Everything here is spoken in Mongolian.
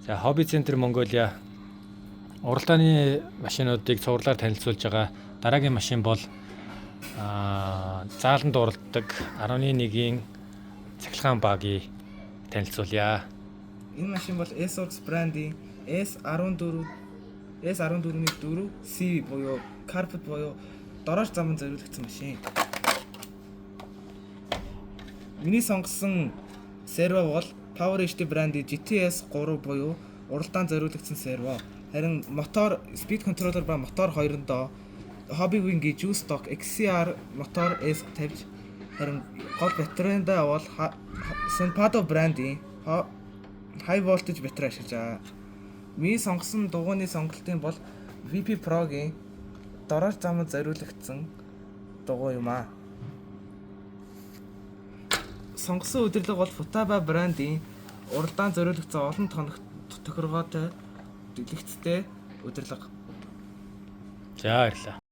За, Hobby Center Mongolia уралдааны машинуудыг цувралаар танилцуулж байгаа. Дараагийн машин бол зааланд уралддаг 10.1-ийн цахилгаан багийг танилцуулъя. Энэ машин бол S-Works брендийн S14 S14-ний 4 C буюу carpet буюу дорож заманд зориулагдсан машин. Миний сонгосон серво бол Power HD брендийн GTS 3 буюу уралдаан зориулагдсан серво. Харин мотор, speed controller ба мотор хоёрондоо Hobbywing-ийн Juice Dog XCR мотор S тавьж, харин гол батарейндаа бол Sunpadow брендийн high voltage батарей ашиглаж байгаа. Миний сонгосон дугуйны сонголтын бол VP Pro-гийн дорож замд зориулагдсан дугуй юм аа. Сонгосон удирдлага бол Futaba брендийн уралдаан зориулагдсан олон тоног тохиргоотой дэлгэцтэй удирдлага. За, баярлалаа.